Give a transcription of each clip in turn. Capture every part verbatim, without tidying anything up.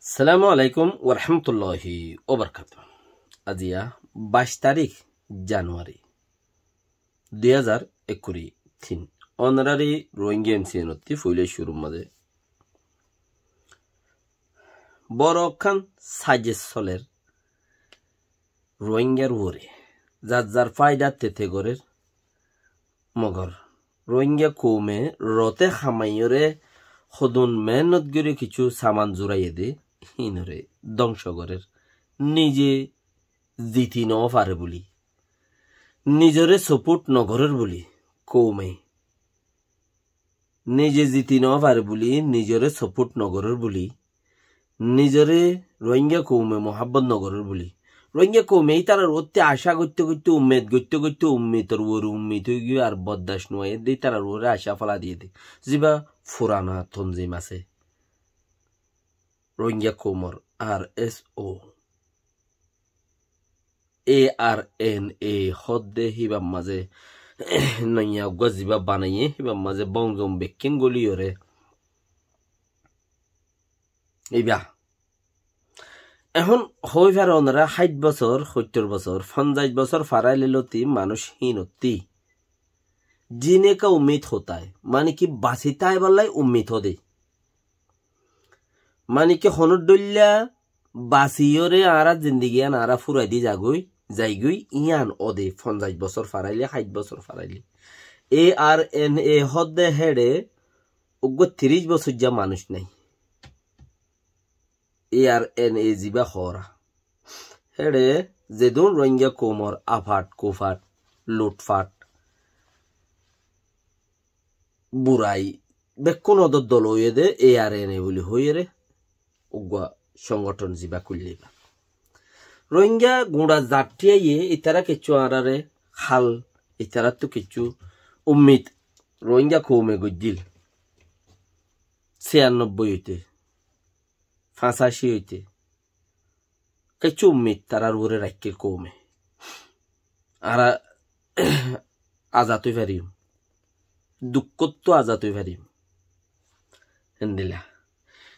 Assalamu alaikum warahmatulláhi wabarakátuhu. Aziya baic tarík januwari dui házar ekkuri tin. Onoráre Rohingya M C N ottú foila cúrur mazé boro ekkán saizes soler Rohingyar uore. Zar zar faida tete gorér. Mogor Rohingya koume rote hamaiyóre hodún mehénnot gorí kessú saman zuraiyé de, híinoré dóngco gorér. Nize ziti nofaré buli, nizoré soport nogorér buli, koume nize ziti nofaré buli, nizoré soport nogorér buli, nizoré Rohingya koume muhábbot nogorér buli. Rohingya koume ítarar uottú acá goitté goitté, ummit goitté goitté, ummitor uore ummit óigiyoi, ar boddac nuaiyé de ítarar uore acá fela diyé de. Ziba furana tonzim asé, Rohingya koumor R S O, A R N A hoó de híbar mazé, noiya uggúa ziba banaiyé, híbar mazé bom zom bekkín góliyóre. Iba. Ehón hoói faro onorá háit bosór, hóittor bosór, fonzaic bosór farailé loti manúic híin ottí. Jine ka ummit hotá hai, mani ki basi táibar lai ummit hoó de. Mani ki honó dhoilla basiyóre añárar zindigi yían añára fúrai di zagói, zaigói, yían óde fonzaic bosór farailé, háit bosór farailé. A R N A hoó de héçe uggúa tiríc bosóijja manúic nái. A R N A ziba hoóra. Héçe zedún Rohingya koumor afat, kufat, lutfat, burai, bekkún odor dol óiye de A R N A buli hoiyére uggúa songothon ziba kuillé iba. Rohingya guñça zat thíyaiyé, itará kessú añáráre hál, itaráttu kessú ummit Rohingya koume goijjíl. Siyannobbói óite, fañsáci óite, kessú ummit tarár uore raikké koume. Añára azad ói fariyum, dukkóttu azad ói fariyum. Héndilla.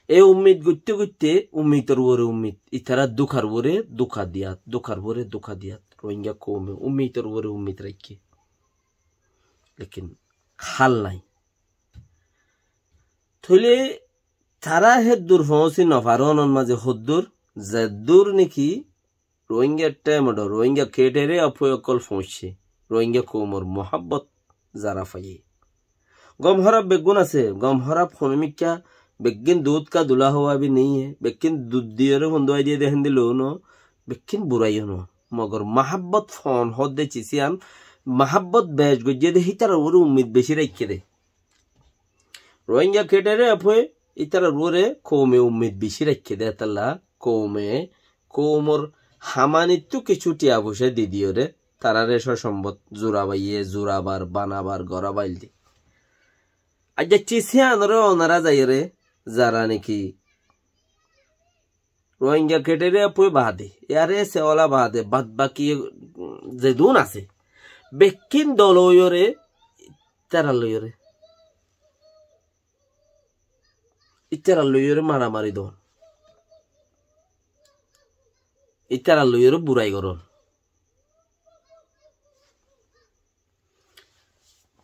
E ummit goitté goitté, ummitor uore ummit, itará dukar uore duka diyat, dukar uore duka diyat. Rohingya koume ummitor uore ummit raikké. Lekin hál nái. Tóile tará héddur foóñsi nofaré onor mazé hoddúr, zeddúr néki Rohingya thémodho, Rohingya kéthere afué ókkol foóñicce, Rohingya koumor muhábbot zara faiyé. Gom hóraf beggún asé, gom hóraf honómikká beggín dud ka dula hua bi neiye, beggín dud diyóre fonduwai diye de héndi lou no, beggín burai yó no. Mogor muhábbot foon hoó de cis yían, muhábbot bec goijjé de hítarar uore ummit beci raikké de. Rohingya kéthere afué ítarar uore koume ummit beci raikké de hétolla koume koumor hamanittú kessú thiañ foicá di diyóre taráre só sombot zurabaiyé, zurabar, banabar, gorabail de. Aijja cis yíanoré onorá zaiyóre zara néki Rohingya kéthere afué baade, A R S A ola baade, bad baki, mm, zedún asé, bekkín dol óiyoré, ítarallóiyoré, ítarallóiyoré maramari don, ítarallóiyoré burai goron.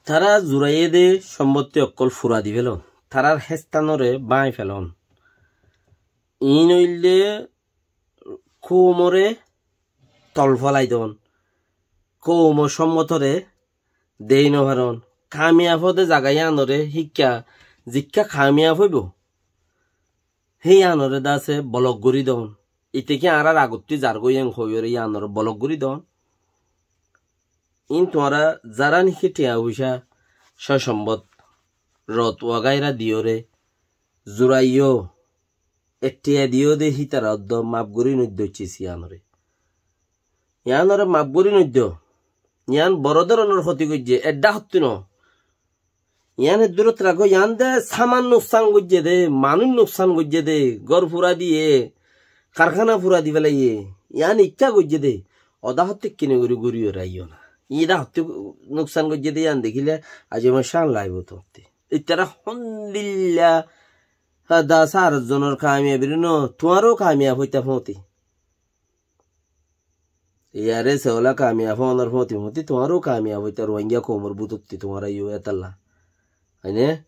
Tará zuraiyé de sombotti ókkol fura di felon, tarár héstanoré báñgi felon. Iín óilde koumoré tol félai don, koumor sombotoré dei nofaron, kamiyaf óde zaga yíanoré híkka, zikká kamiyaf óibo, hé yíanoré dase bolok gorí don. Ite ki añárár agottú zargói en hoiyóre yíanoré bolok gorí don. Iín tuáñra zará néki thiañ foicá, só sombot, rot wagaira diyóre, zuraiyó, ek thiañ diyó de hítara oddó maf gorí noiddo cis yíanoré. Yíanoré maf gorí noiddo. Yían boro dóronor hoti goijjé, edda hottí no. Yían eddúrot ragó, yían de saman nuksan goijjé de, manúic nuksan goijjé de, gór fura diyé, karhána fura di félaiye, yían ikká goijjé de, oda hottí kine gorí gorí raiyó na. Ida hottí nuksan goijjé de yían dekíle aijja mor cán laibo tuáñtti. Itará hondilla Há, das ar zonor kamiyabir no, tuáñró kamiyab óita fóti. Iyáre sóla kamiyab ónor fóti fóti, tuáñró kamiyab óita Rohingya koumor bútotti tuáñra yó etalla. Óine?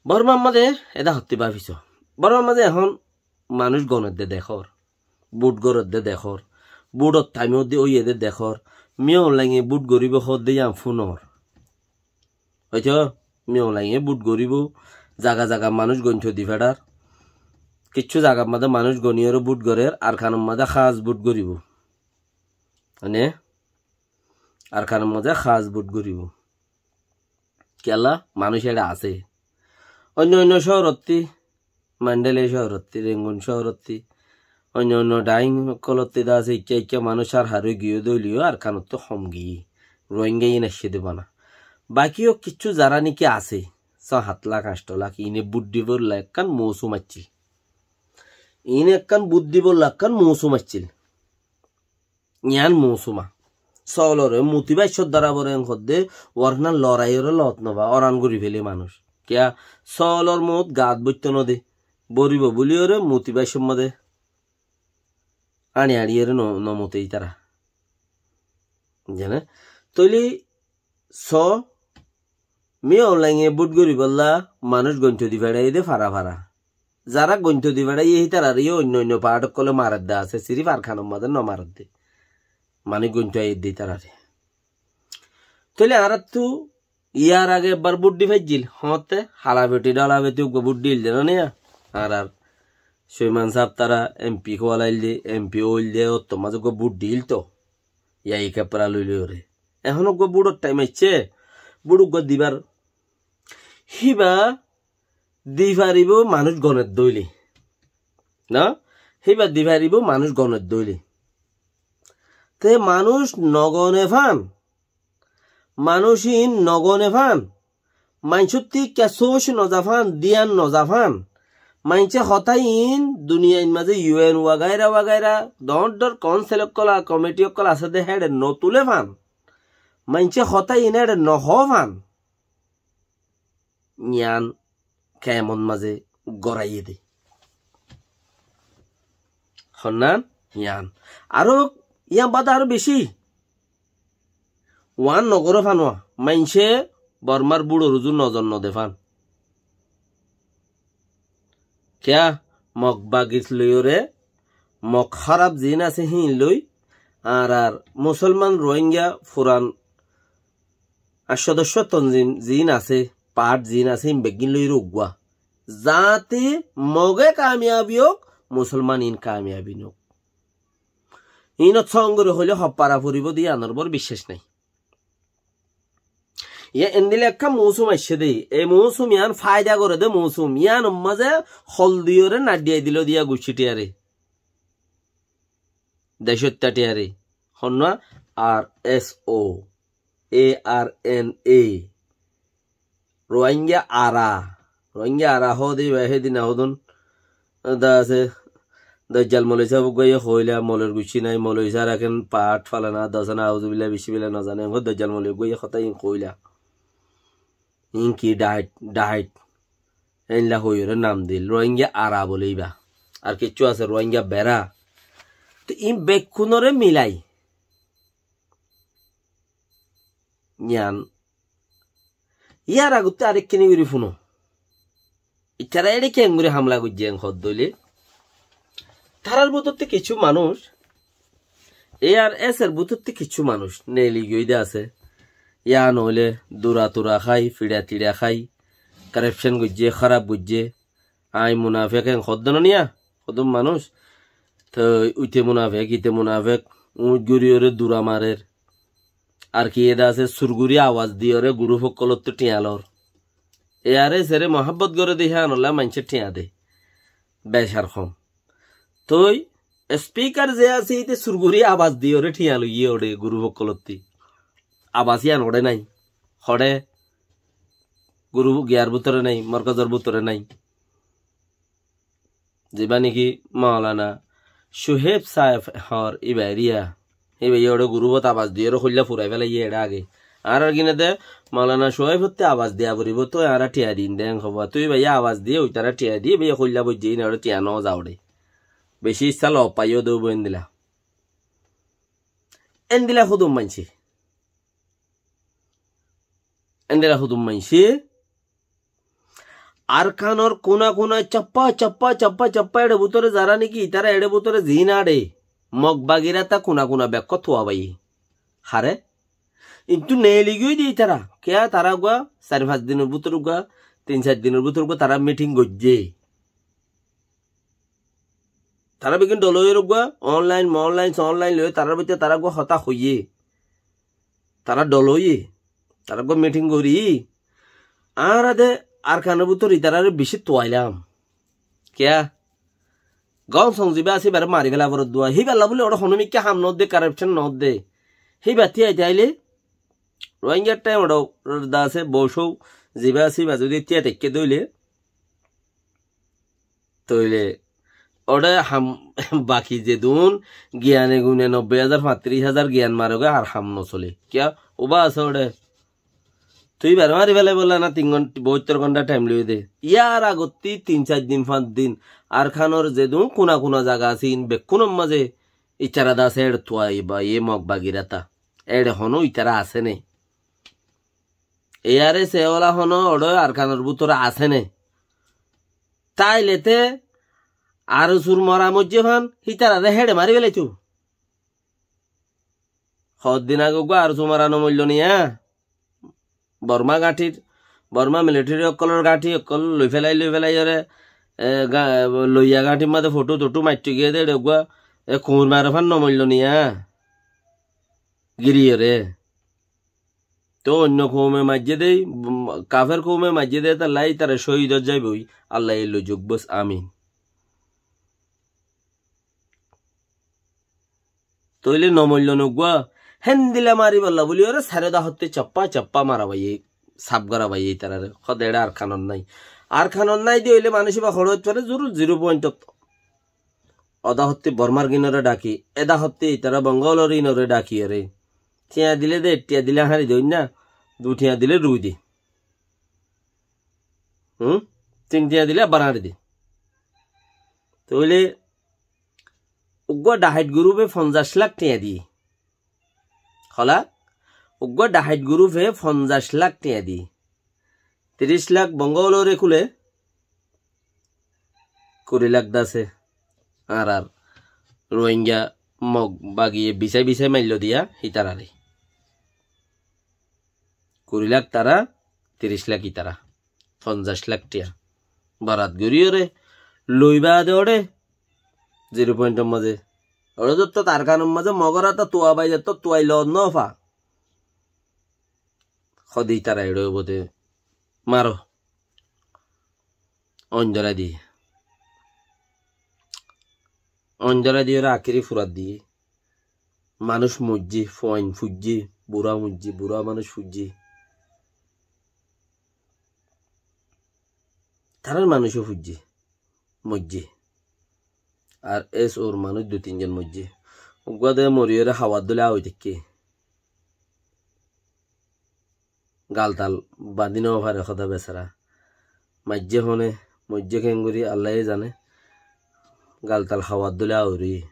Bormar mazé eda hottí báfiso. Bormar mazé ehón manúic gonedde dekór. Bút goredde dekór. Bútor thaim ódde óiyede dekór. Min Aung Hlainge bút goríbo hoódde yián fúnor. Óito, Min Aung Hlainge bút goríbo, zaga zaga manúic gointo di feçar. Kiccú zagar mazé manúic goniyóre bút gorér, Arkanor mazé hás bút goríbo. Mane, Arkanor mazé hás bút goríbo. Kiyólla manúic eçe asé. Oinno oinno cóorottí, Mandalay cóorottí, Rangoon cóorottí, oinno oinno dhaing ókkolottí de asé, ikká ikká manúic ar har ói giyé de óileyo Arkanottú hom giyé. Rohingya iín aiccé de bana. Baki ó kiccú zará niki asé, só hát lak, añctho lak, iíne bút dibolla ekkán mousum accíl. Iín ekkán bút dibolla ekkán mousum accíl. Yián mousum a. Sóolore mutibaccór dara bore en hoddé, uárna loraiyóre loot noba, oran gorí fele manúic. Kiyá, sóolor mout gaat boitto node, boribo buliyóre mutibaccór modé añi añiyóre no, no mute ítara. Zane? Tóile só, Min Aung Hlainge bút goríbolla manúic gointo di feçaiyé de fara fara. Zará gointo di feçaiyé hítararé yó oinno oinno paáth ókkole maredde asé, sirif Arkanor mazé no maredde. Manúic gointo aiyédde ítararé. Tóile añáráttu yar age ebbar bút di faijjíl, hoóñtte halafeti dhalafeti uggúa bút dil de no niya. Añárar Suiman sáb tará M P kuwalail de, M P óil de, ottor mazé uggúa bút dil to. Yai kepra loi loi ore. Ehón uggúa bútor thaim aiccé, bút uggúa dibar. Híba di faribó manúic gonedde óile. Na? Híba di faribó manúic gonedde óile. Te manúic no gone fán. Manúic iín no gone fán. Maincótti kessú óic no zafán, diyan no zafán. Maincé hotá iín duniyair mazé U N wagaira wagaira, doóñr doóñr kounsel ókkol ar komiti ókkol asé dé héçe no tulé fán. Maincé hotá iín héçe no hoó fán. Yián kemot mazé goráiye dé. Honnán yián. Aró yián bade aró bicí. Uán nogoró fán uá. Maincé Bormár búçor uzu nozor node fán. Kiyá? Mok bagis loiyóre, Mok hóraf ziín asé híin loi, añárar Musolman Rohingya furan ar sodosyo tonzim ziín asé, paáth ziín asé, híin beggín loiyóre uggúa. Zaáte Moge kamiyabi ók, Musolman iín kamiyabi noók. Iínot sóngori hoilé hoppara foribó de yíanor uore biccác nái. Yá endilla ekká mousum aiccé dé, e mousum yían faida goré dé mousum, yíanor mazé hol diyóre naddhiyai dilo de yá guccí thiyaré. Decóitta thiyaré. Honnúa? R S O, A R N A. Rohingya ara. Rohingya ara hoóde ibá hédin ahódun. Da asé, Dajjal moloi sáb uggúaye hoóila, moloir guccí nái, moloi sára ken paáth falana, dosana, auzubillah, biccíbillah, nozane, engór Dajjal moloi uggúaye hotá iín hoóila. Iín ki dhait, dhait. Éinla hoiyóre nam dil. Rohingya ara bóle ibá. Ar kiccú asé Rohingya bera. Toi iín bekkúnoré milai. Yián. Yár agottú arekkáni gorí fúno. Itará eçé keéngorí hamla goijjé en hoódde óile, tarár bútottú kiccú manúic, A R S or bútottú kiccú manúic neeli giyói de asé. Yá noóile dura tura hái, fiça tiça hái, korapcon goijjé, hóraf goijjé. Aññí munafek en hoódde no niya, hodún manúic. Toi uite munafek, ite munafek, uñc goríyoré dura marer. Ar ki ede asé, sur gorí abas diyoré gurúf ókkolóttu thiañ lor. A R S eré muhábbot goré de híanolla maincé thiañ de. Bec ar hom. Toi espikar ze asé, íte sur gorí abas diyoré thiañ loiyé oçé gurúf ókkolótti. Abas yían oçé nái. Hoçé gurúf giyar bútore nái, morkozor bútore nái. Zibá néki Moulana Suheb sáheb hoór íba eriya, íba yó eçé gurúfot abas diyoré hoillá furai félaiyé eçé age. Añárar gine de Maulana Shuaib otte abas diya foribó, toi añára thiañ din de, en hoba. Tui baiya abas diye, uitará thiañ diye, baiya hoilla boijje, ine ore thiañ no zaure. Beci issá lob paiyó de óibo endilla. Endilla hudum maincé. Endilla hudum maincé. Arkanor kuna kuna chappa, chappa, chappa, chappa, ere bútore zará niki, itará ere bútore zin açe. Mog bagirata kuna kuna bekkó tuwa baiye. Hare? Intu neeli giyói de itará. Kiyá tará uggúa, sair fañs dinor bútore uggúa, tin sair dinor bútore uggúa, tará miting goijjé. Tará beggún dol óiye uggúa, online, mo online, so online loi, tarár bútore tará uggúa hotá hoiyé. Tará dol óiye, tará uggúa miting gorí, añára de Arkanor bútore itaráre bicí tuwailam. Kiyá? Gom song zibá asé ibáre mari fela foredde. Híballa bóli ore honó mikká ham no de, corruption no de. Híba tíaite aile, Rohingyar time ore de asé, bosou zibá asé, ibá zodi tíaite ekké dóile, Tóile óre ham baki zedún giyane gune nobboi házar, fañtiríc házar giyan marogói ar ham nosóle. Kiyá? Uba asé óre. Tui ibáre mari félaibolla na tin gonthá, boóttor gonthá thaim loiyé de. Yar agottí tin sair din, fañs din Arkanor zedún kuna kuna zaga asé, iín bekkúnor mazé itará de asé, éçe tuwaiba, yé Mog bagirata. Éçe honó itará asé né? Iyáre se óla honó óre Arkanor bútore asé né? Táile te Arsur mora moijjé fán, hítararé héçe mari félaitou. Hoddin age uggúa Arsur mora nomoillo niya. Borma gáñthir, Borma militeri ókkolor gáñthi ókkol loi félai, loi félai óre, e, ga-, loiya gáñthir mazé fothó tothó maitto giyé dé éçe uggúa, e, kuñir mare fán nomoillo niya. Giriyóre. Toh oinno koume maijjé dé, um, kafer koume maijjé dé, tolla ítara cóhid ói zaiboi, Allaye loi zouk bos, amin. Tóile nomoillo noggúa, héndilla maribálla bóli óre sairó dahottí cappá cappá mara baiyé, saf gora baiyé ítararé. Hóde éçe Arkanot nái. Arkanot nái dé óile manúic íba hoçé óit fare, zurú ziro pointot. Ó dahottí Bormar gínoré dhaki, é dahottí ítara Bongolor ínoré dhaki óre. Thiañ dilé dé, thiañ dilé háñri dé óinna, dui thiañ dilé rui dé. Hum? Tin thiañ dilé abbar háñri dé. Tóile uggúa dhahait gurúfe fonzaic lak thiañ diyé. Hola? Uggúa dhahait gurúfe fonzaic lak thiañ diyé. Tiríc lak Bongoloré kúle, kuri lak dase añárar Rohingya Mog bagiye bisái bisái maillo diya hítararé. Kuri lak tará, tiríc lak ítara. Fonzaic lak thiañ. Barat gorí óre, loi baade óre, ziro pointor mazé. Óre zottót Arkanor mazé Mogor áta tuwa bai zottót tuwai loot nófa. Hóde ítara éçe óibo dé. Maro. Oindora diyé. Oindora diyé óre akéri furat diyé. Manúic moijjé, fuain fuijjé, burá moijjé, burá manúic fuijjé. Tarár manúic ó fuijjé, moijjé. Ar es or manúic dui tin zon moijjé. Uggúa de mori óre hawar dóle aoi táikke. Galtal bañdí no fare hóde besara. Maijjé hone, moijjé keéngorí Allaye zane. Galtal hawar dóle aoi roiyé.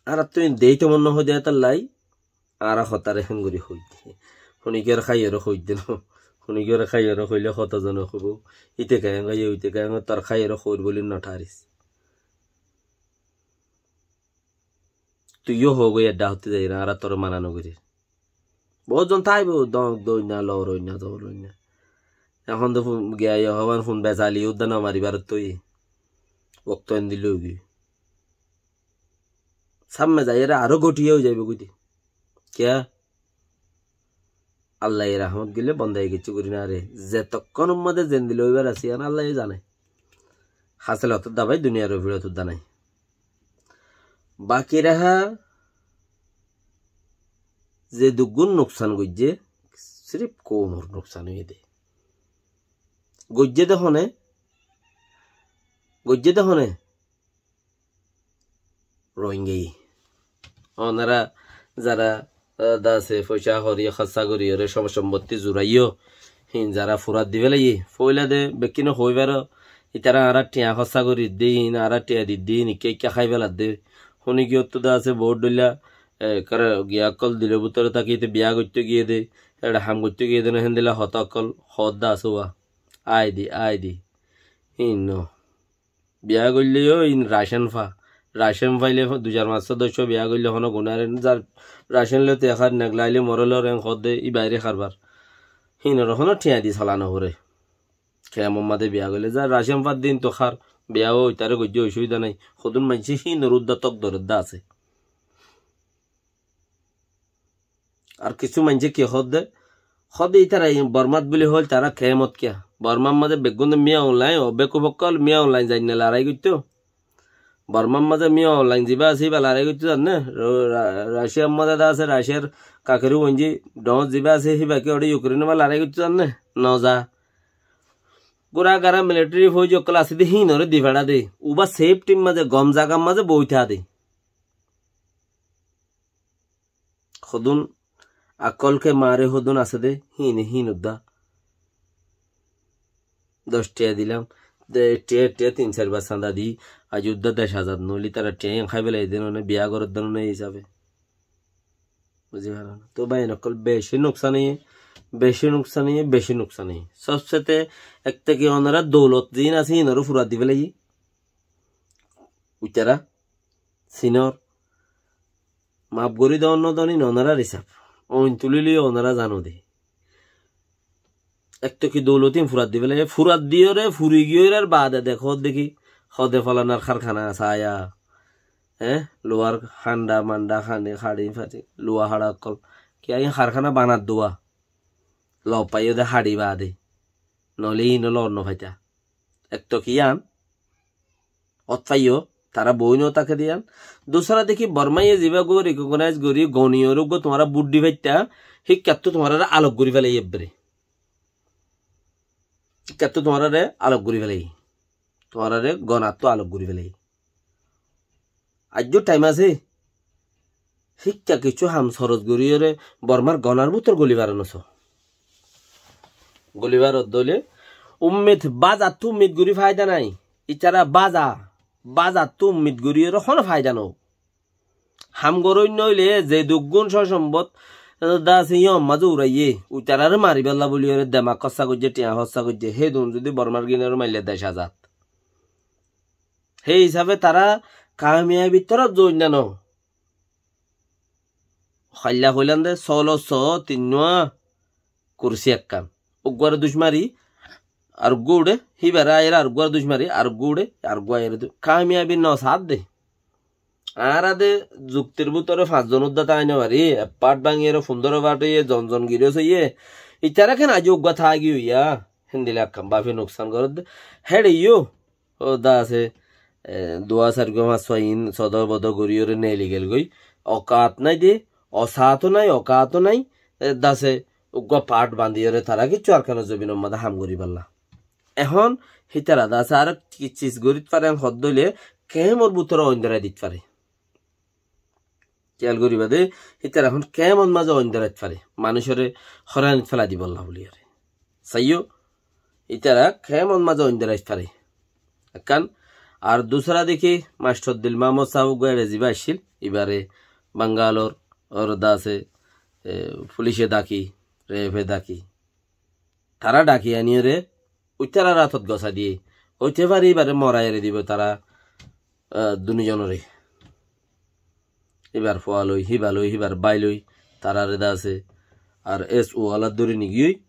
Añárattú iín deéito mon no hoóide étallai, añára hotáre héngorí hoóidde. Huníkiyóre háiyoré hoóidde no. Huníkiyóre háiyoré hoóile hotá zone hoibó, íte keénga, íte keénga, tor háiyoré hoóir bóli no tháris. Tui yó hoógoi edda hottí zaiyóre, añára toré mana no gorír. Boóut zon táibo, dóñk dóinna, lor óinna, dóñr óinna. Ehón de fun, giya yó hobán fun besali, udda no mari barottó óiye. Wokto endilla óigiyoi. Sámme zaiyóre aró góthiya ói zaibói de. Kiyá? Allaye rahmot goille bondaye kessú gorí no fare. Zetokkónor mazé zendilla óibar asé, yián Allaye zane. Hásil ottót dá bái, duniyar uore fíçot dá nái. Baki raha ze duggún nuksan goijjé, sirif koumor nuksan óiye dé. Goijjé dé hone, goijjé dé hone, Rohingyaye. Onora zara e, dase foicá horí hossá gorí ore só-, sombottí zuraiyó, híin zará furat di félaiye. Foóila de bekkúne hoói faro, ítara añára thiañ hossá gorí dé, híin añára thiañ di dé, híin ikká ikká hái félar dé. Húni giyóttu dase boóut dhoilla, e, kara giya ókkol dilor bútore táki te biyá goittó giyé dé, eçe ham goittó giyé dé, héndilla hotá ókkol hoór dase uá. Ai di, ai di. Híin no. Biyá goillé yó in racén fa. Racén failé dui zar fañs só doc biyá goillé honó guná ar zar racén lói te hár neglailé moré lór en hoódde í bairé harbar. Híinor honó thiañ di sola noforé. Kemor mazé biyá goillé zar racén far din to hár biyá ó itaré goijjé osubida nái. Hodún maincé híinor uddá tok doredde asé. Ar kissú maincé ki hoódde? Hoódde ítara in Bormát buli hoóil tará kemot kiya? Bormár mazé beggúne Min Aung Hlaing, o bekuf ókkol Min Aung Hlaing zainne larái goittó. Bormár mazé Min Aung Hlaing zibá asé íba larái goittó zanné? Ro-, Ra-, Raciar mazé de asé, Raciar kakerú gonji dhoóñr zibá asé híba ki oçé Yukrénor mazé larái goittó zanné? Noza. Gura gara militeri fóuj ókkol asé de híinoré di feçá de. Ubá seftir mazé gom zagar mazé boói táa de. Hodún akkol ke mare hodún asé de, híine híin uddá. Doc thiañ dilam, de thiañ, thiañ tin sair bar sanda di, aijja uddá dec azad noóile ítara thiañ hái félaiye de noóne, biyá gorer de noóne ei hísabe. Buzí faron né? Tóu bái ókkol, beci nuksan óiye, beci nuksan óiye, beci nuksan óiye. Sobse te ek te ki onorá doulot ziín asé, híinoré fura di félaiye. Uitará sinor. Maf gorí don no don híin onorár hísab. Oin tulíle yó onorá zano de. Ek to ki doulotín furat di félaiye, furat diyóre, furi giyóre ar baade dekó de ki, hode folanar kárkana asé aya. Eé? Luwar handa manda, handi, haçi, façi, luwa haça ókkol. Kiyá híin kárkana banat duwa. Lob faiyó de haçi baade. Noóile híin ó lob no faita. Ek to ki yían, ót faiyó, tará boói no táke de yían. Dusara de ki Bormáye zibá uggúa rikognaiz gorí, goniyóre uggúa tuáñra bút di faittá, híkkattú tuáñráre alok gorí félaiye ebbere. Híkkattú tuáñráre alok gorí félaiye. Tuáñráre gonattú alok gorí félaiye. Aijjó thaim asé. Híkka kiccú ham soros goríyoré Bormár gonar bútor goli fare nosó. Goli fare dóile ummit, bázattú ummit gorí faida nái. Ítara báza, bázattú ummit goríyoré honó faida noó. Ham goróin noóile ze duggún só-sombot, e, dase yían mazé uraiyé, uitaráre maribálla bóliyoré demak hossá goijjé, thiañ hossá goijjé, hédun zudi Bormár ginoré maille dec azad. Hé hísafe tará kamiyabir torof zoin zano. Hoilla hoilam de, solo so tinnúa kursi ekkán. Uggúare duc mari, ar uggúa uçé, híbare aiyére ar uggúare duc mari, ar uggúa uçé, ar uggúa aiyére du-, kamiyabi no saádde. Añára de zuktir bútore fañs zon uddá tái no fari, ek part báñgiyére fundóro part óiye, zon zon girós óiye. Itará ken aijjó uggúa tági óiya, héndilla ekkán báfi nuksan gorédde. Héçe yó, ó dase, e, duwa sairgúa fañssúa iín sodó bodó goríyoré neeli gelgói. Okaat nái de, osaató nái, okaató nái, e, dase uggúa part bañdíyoré tará kiccú Arkanor zobinor mazé ham goríbolla. Ehón hítara dase aró ki cis gorít fare hoódde óile kemor bútore oindorai dit fare. Kiyal goríba de, ítara ehón kemor mazé oindorait fare. Manúicoré hóranit félai dibolla bóliyoré. Saiyó, ítara kemor mazé oindorait fare. Ekkán, ar dusara deki, mastor Dil Mahmud sáb uggúa eçe zibá accíl, ibare Bangalor, or dase, e, fulice daki, refe daki. Tará dhaki aníyoré, uitarár átot gosái diyé. Óite fare íbaré morai eri dibo tará, ah, dunizonoré. Íbar fua loi, híba loi, híbar bái loi, taráre dase. Ar es uwala dóri nigiyói,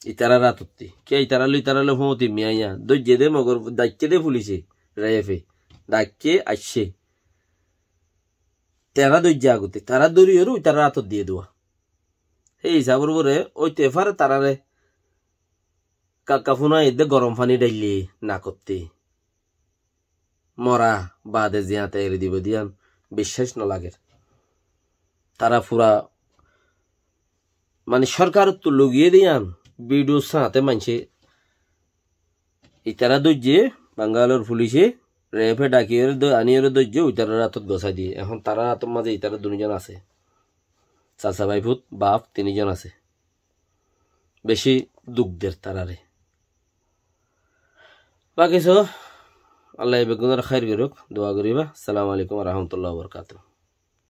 itarár átottí. Kiyá itarár loi, itarár loi fúñti miyaiya. Dóijje dé mogor, dhaikké dé fulice, refe. Dhaikké aiccé. Tará dóijje agute, tará dóriyoré uitarár átot diyé duwa. Hé hísabor uore óite fare taráre kakka fúnai edde gorom faní dhaille nakottí. Mora baade ziyañte eri dibo de yían biccác no lager. Tará fura mani sorkarottú lugiyé de yían bidiyo sañte maincé Itará dóijje, Bangalor fulice, refe dhakiyóre dó-, aníyoré dóijje, uitarár átot gosái diyé. Ehón tarár átor mazé itará dunizon asé. Sasa, báifut, baf, tinízon asé. Beci duk der tarare. Baki só, Allah beggúnore háir gorók, dua goríba. Assalamu alaikum wa rahmatullahi wa barakatuhu.